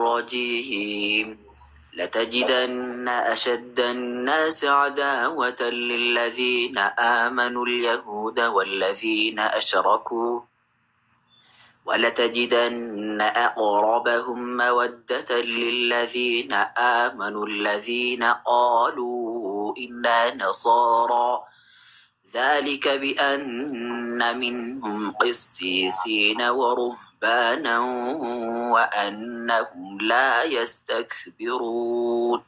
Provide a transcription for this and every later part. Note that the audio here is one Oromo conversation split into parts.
الرجيم لتجدن أشد الناس عداوة للذين آمنوا اليهود والذين أشركوا ولتجدن أقربهم مودة للذين آمنوا الذين قالوا إنا نصارى ذلك بأن منهم قسيسين ورهبانا وأنهم لا يستكبرون.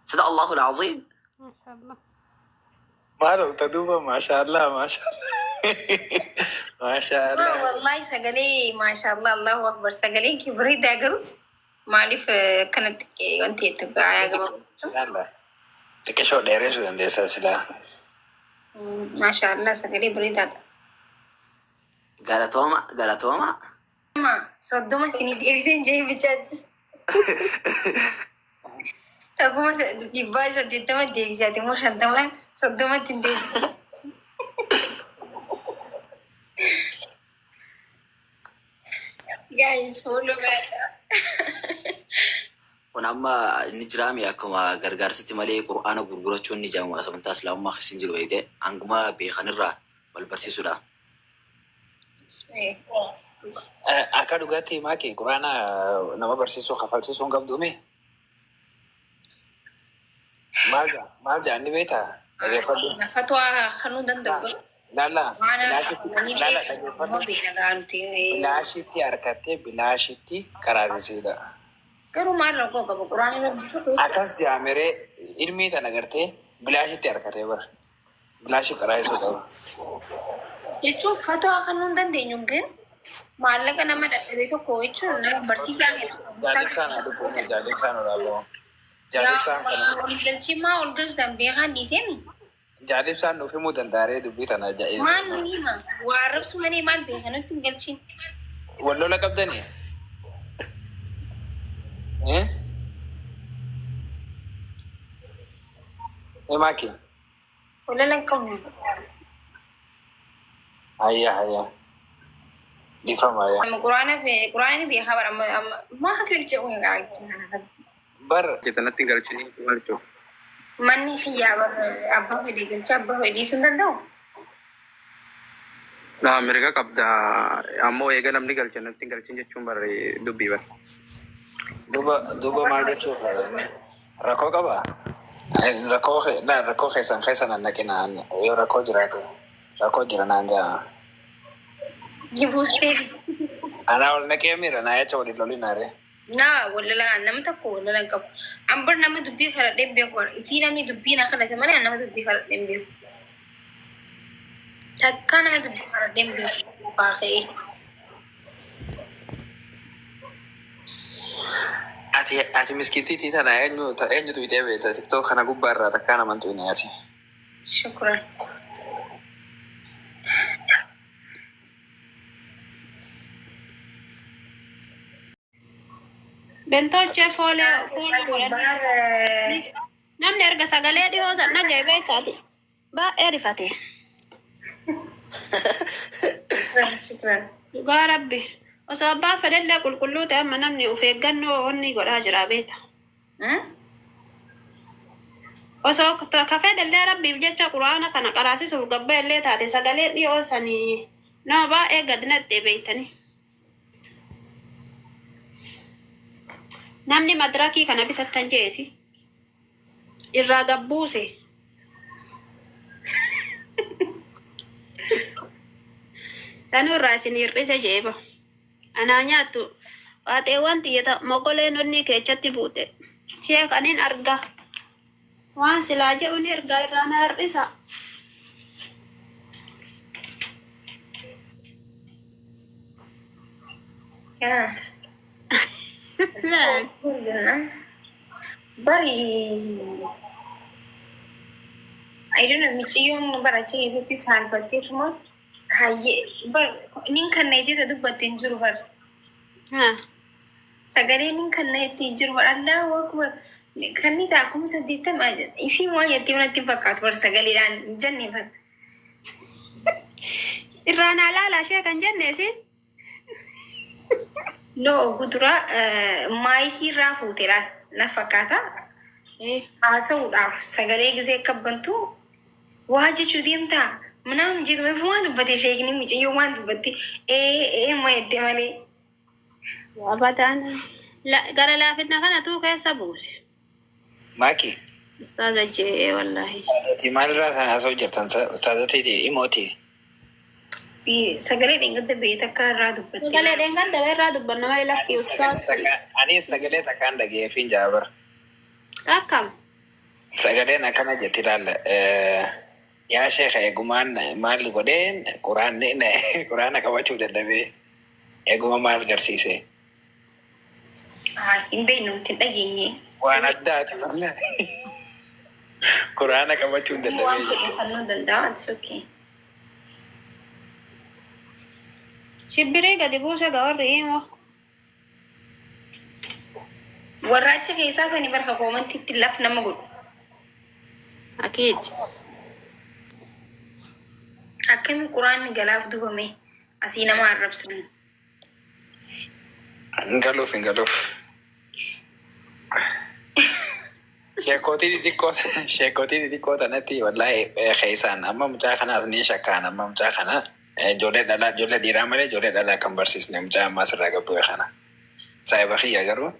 صدق الله العظيم. Maashaallah. Maal olta duuba maashaallah maashaallah maashaallah. Wallahi sagalee maashaallah Allahu akbar sagaleen kee bareedaa garuu maaliif akkanatti wanti itti gaayaa gabaabatu. Yalla. Xiqqishoo dheeressuu dandeessa silaa. Maashaallah sagalee bareedaadha. Galatooma, galatooma. 30 isinii deebiseen jee bichaattis. Akkuma 180 deebisaati immoo 50 30tti hin deebisu. Guys, follow godhaa. Kun amma inni jiraame akkuma gargaarsatti malee qur'aana gurgurachuun ni jedhamu amantaa islaamummaa keessa hin jiru beekte hanguma beekanirraa wal barsiisuudha. Akka dhugaatti maaki quraana nama barsiisuu kafalsiisuu hin qabduumi. Maal jaa maal jaa inni beektaa dhageeffadhu. Fatwaa kanuu danda'u garuu Laala waan bilaashitti wani laala beekamu dhageeffadhu. beena gaanti. Bilaashitti harkattee bilaashitti qaraasisiidha. Garuu maal rakkoo qaba quraana rabbi tokko Akkas jaameree ilmii tana gartee bilaashitti harkatee bara. Bilaashii qaraasisuu qaba. jechuun fatwaa kanuu hin dandeenyu ግን maallaqa nama dadhabe tokko jechuun nama barsiisaa Jaalibsaan haa dhufu jaalibsaan olaaboo. Yaa Jaalibsaan kana. ol galchii maa ol galchitan beekaan dhiiseemi. Jaalibsaan nuuf himuu danda'aree dubbii tana jaa'ee. Maal nu hima? Waa arrabsu malee maal beeka nutti hin galchin. Wal lola qabdanii? Eh? Eh maaki? Walala hin qabnu. Hayya hayya. Dhiifama hayya. Amma quraana quraana ni beekaa bara amma amma maa galcha kun galcha kana rabbi. Bar Jetanatti hin galchini galchuu. Manni xiyyaa bara abbaa fedhe galcha abbaa fedhe dhiisuu hin danda'u. Laa mirga qabda ammoo eega namni galche natti hin galchin jechuun bar dubbii bar. Duuba duuba maal jechuuf inni rakkoo qaba? Rakkoo laa rakkoo keessan keessa nan naqina yoo rakkoo jiraate rakkoo jira naan jaa. Jibuustee Anaa ol naqee miira naa jecha waliin lolinaare. naa walala nama tokko walala hin qabu. An bar nama dubbii faradhee hin beeku bara. Ifii namni dubbii na kadhate malee an nama dubbii faradhee hin beeku. Takkaa nama dubbii faradhee hin beeku. Baaqee. Ati ati miskittiitii tana eenyu eenyutu itee beekta tiktook kana gubbaa irraa takkaa naman tuqne ati. Shukran. Bentoochee foolee fooloo godhanii Bahar namni erga sagalee dhihoo san dhaga'e beektaati baay'ee rifate. shukran shukran. Dhugaa rabbi osoo abbaan fedhellee qulqulluu ta'e amma namni of eeggannoo onni godhaa jira beekta. Osoo ka fedhellee rabbiif jecha quraana kana qaraasisuuf gabba illee taate sagalee dhihoo sanii nama baay'ee gad naxxe beektanii. Namni madirakii kana bitattan jeesi irraa gabbuuse. Sanuu irraa isin hir'ise jeeba. Anaa nyaattu waaxeewwan tiyyata mogoleen onni keechatti buute. Ishee kanin arga. Waan silaa jedhu ni ergaa irraa na hir'isa. Yaa. Bari I don't know miciyyoon baracha keessatti saalfatteetuma hayyee bar nin kanna itti dubbatte hin jiru bar sagalee nin kanna itti hin jiru bar Allahu akbar kanni ta'a 80,000 isiin waan jettee natti hin fakkaatu bar sagaleedhaan hin jenne bar. Irraa naa laala ishee kan jenne isin. No, gudura maayikii irraa fuuteedhaan na fakkaata. Haasa'uudhaaf sagalee gisee akka bantu waa jechuu deemtaa ምናምን jedhu waan dubbate sheekni mucayyoo waan dubbatte ee ee ma jette malee. Abadaan gara laafina kanatu keessa buuse. Maaki. Ustaaza jee wallaahi. Ustaazotii maalirraa sana haasa'u jirtan? Ustaazotii imooti. Sagalee dheengadda ba'ee takka irraa dubbatte. Sagalee dheengadda irraa dubbanna malee lakkii ustaaz. Anis sagalee takkaan dhageeffiin jaabara. Akkam. Sagaleen akkana jetti ilaalla. Yaa sheekha eegumaan maal godheen quraanni quraana qabachuu dadhabee eeguma maal garsiise. Hin beeknu nuti hin dhageenye. Waan addaati malee. Quraana qabachuu Waan dadhabee. fudhannuu danda'a. It's okay. Shibbirii gadi buuse gawarri himoo. Warra achi keessaa sanii barka koomantiitti laf nama godhu. Akiid. Akkami quraanni galaaf dubame asii nama arrabsan. Hin galuuf hin galuuf. Sheekootii xixiqqoo sheekootii xixiqqoo tanatti wallaahi keessaan amma mucaa kanaas ni shakkaan amma mucaa kana ijoollee dhalaa ijoollee dhiiraa malee ijoollee dhalaa kan barsiisne mucaa ammaa sirraa gabbu'e kana. Saayiba kiyya garuu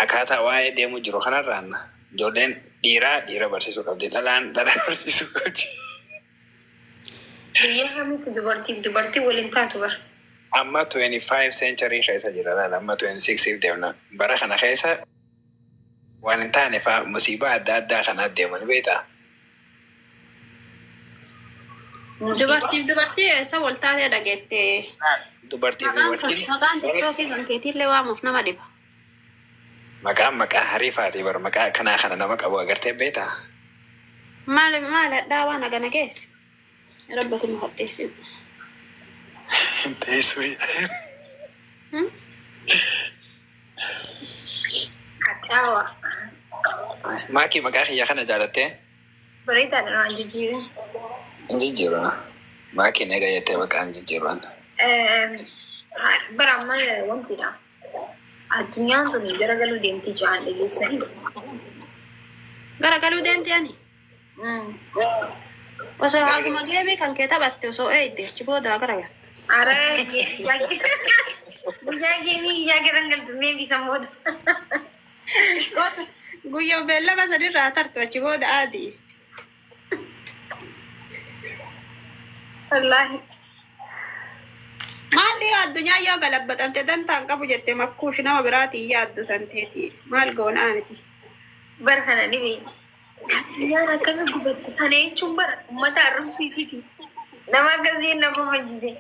akkaataa waa'ee deemu jiru kanarraan ijoolleen dhiiraa dhiira barsiisuu qabdi dhalaan dhalaa barsiisuu qabdi. Biyya kamitti dubartiif dubartii waliin taatu bara. Amma 25 century keessa jira laala amma 26 deemna bara kana keessa waan hin taane faa musiibaa adda addaa kana deeman beektaa. Dubartiif dubartii eessa wal taatee dhageette? Dubartiif dubartiin Maqaan tiktookii kan keetiillee waamuuf nama dhiba. Maqaan maqaa hariifaati bara maqaa akkanaa kana nama qabu agartee beektaa. Maal maal hadhaa waan hagana keessa? Rabba nu hadheessin. Teessoo. Haxaawa. Maakii maqaa kiyya kana jaalattee? Bareedaadha naan jijjiirin. Hin jijjiiru. Maakiin eega jettee maqaa hin jijjiiru. Bara amma wantidha. Addunyaan tun garagaluu deemti ja'an dhageessanis. Garagaluu deemti ani? Osoo haguma geemii kan kee taphatte osoo eeyidde achi booda garagaltu. Ara guyyaa geemii guyyaa garan galtu mee bisa booda. Guyyaa beellama sanirraa tartu achi booda aadii. Wallaahi. Maalli addunyaa yoo galabbatamte dantaan qabu jette makkuush nama biraatiin yaaddu tanteeti. Maal goonaa miti. Bara kana dhibee. Addunyaan akkami gubatti sana jechuun bara uummata arrabsuu isiiti. Nama akkasii nama majjise.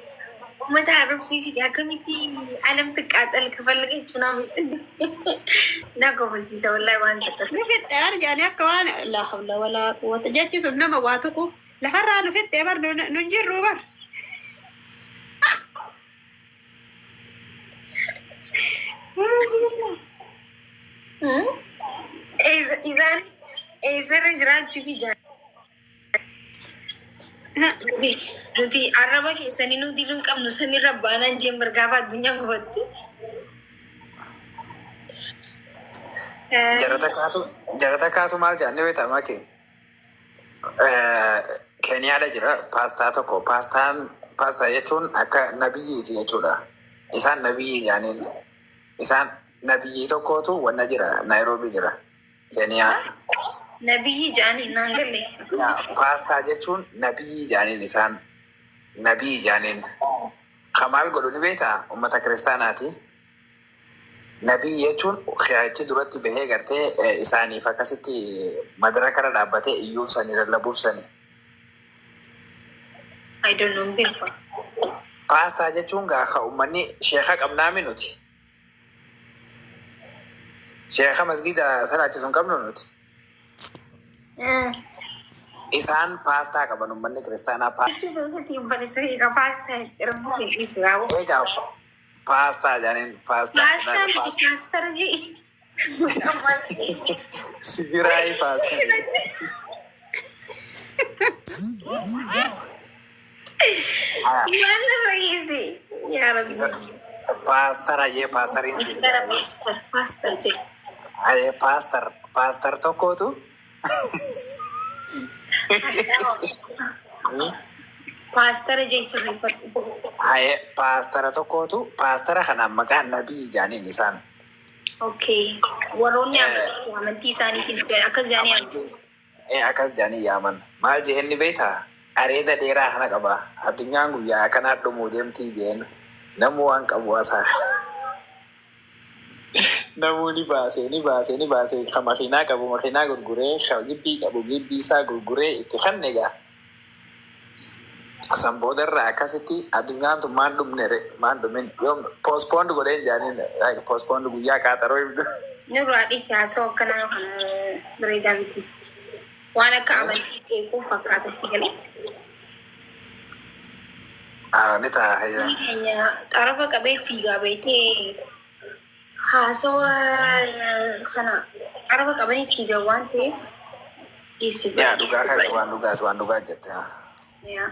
Uummata arrabsuu isiiti akkamitti alam tiqqaaxal kafalga jechuun na kofalchiisa wallaahi waan takka. Nu fixxe arjaanii akka waan laa hawla walaa quwwata jechi sun nama waa tuqu lafarraa nu fixxe bar nu hin jirru bar. Isaan eessarra jiraachuu fi jaan. Nuti arraba keessanii nuti diluu qabnu samiirra baanaan jeen bargaafa addunyaan gubatti. Jara takkaatu maal jedhan beektaa maakii? Keeniyaadha jira paastaa tokko paastaan paastaa jechuun akka nabiyyiiti jechuudha. Isaan nabiyyii jedhaniin isaan nabiyyii tokkootu wanna jira Naayiroobii jira Keeniyaa. Nabiyyi jedhanii naan galle. Paastaa jechuun nabiyyii jedhaniin isaan nabiyyii jedhaniin. Ka maal godhu ni beektaa uummata kiristaanaati. Nabii jechuun achi duratti bahee gartee isaaniif akkasitti madaraka irra dhaabbatee iyyuuf sanii lallabuuf sanii. I don't know beeku. Paastaa jechuun gaafa uummanni sheeka qabnaa nuti. Sheeka masgiida salaachisu hin qabnu nuti. Isaan paastaa qaban uummanni kiristaanaa. Jechuu keessatti barreessa paastaa rabbi sin dhiisu yaa'u. Egaa paastaa jedhaniin paastaa. Paastaan paastara jedhi. Sibiraayi paastaa. Maal irra geesse yaa rabbi. Paastara jee paastariin siin Paastara jedha. paastar paastar jedhe. Ayee paastar paastar tokkotu. Paastara jee sirreeffadhu. Ayee paastara tokkotu paastara kanaan maqaan nabii jaaniin isaan. Okay. Warroonni amantii isaaniitiin akkas jedhanii amanu. Akkas jedhanii yaaman. Maal jeen ni beektaa? Areeda dheeraa kana qaba. Addunyaan guyyaa akkanaa dhumuu deemtii jeen. Namuu waan qabu haasaa. Namuu ni baasee ni baasee ni baasee kan makiinaa qabu makiinaa gurguree kan gibbii qabu gibbii isaa gurguree itti kanne egaa. San boodarra akkasitti addunyaan tun maan dhumne re maan dhumin yoom postponed godheen jedhaniin postponed guyyaa qaaxaroo himtu. Nurraa dhiisi haasawaa akkanaa kana bareedaa miti. Waan akka amantii qeequu fakkaata si gala. Ah, ni ta'a hayya. Keenya xarafa qabee fiigaa beektee haasawa kana xarafa qabanii fiigaa waan ta'eef dhiisi. Yaa dhugaa kan waan dhugaati waan dhugaa jette. Yaa.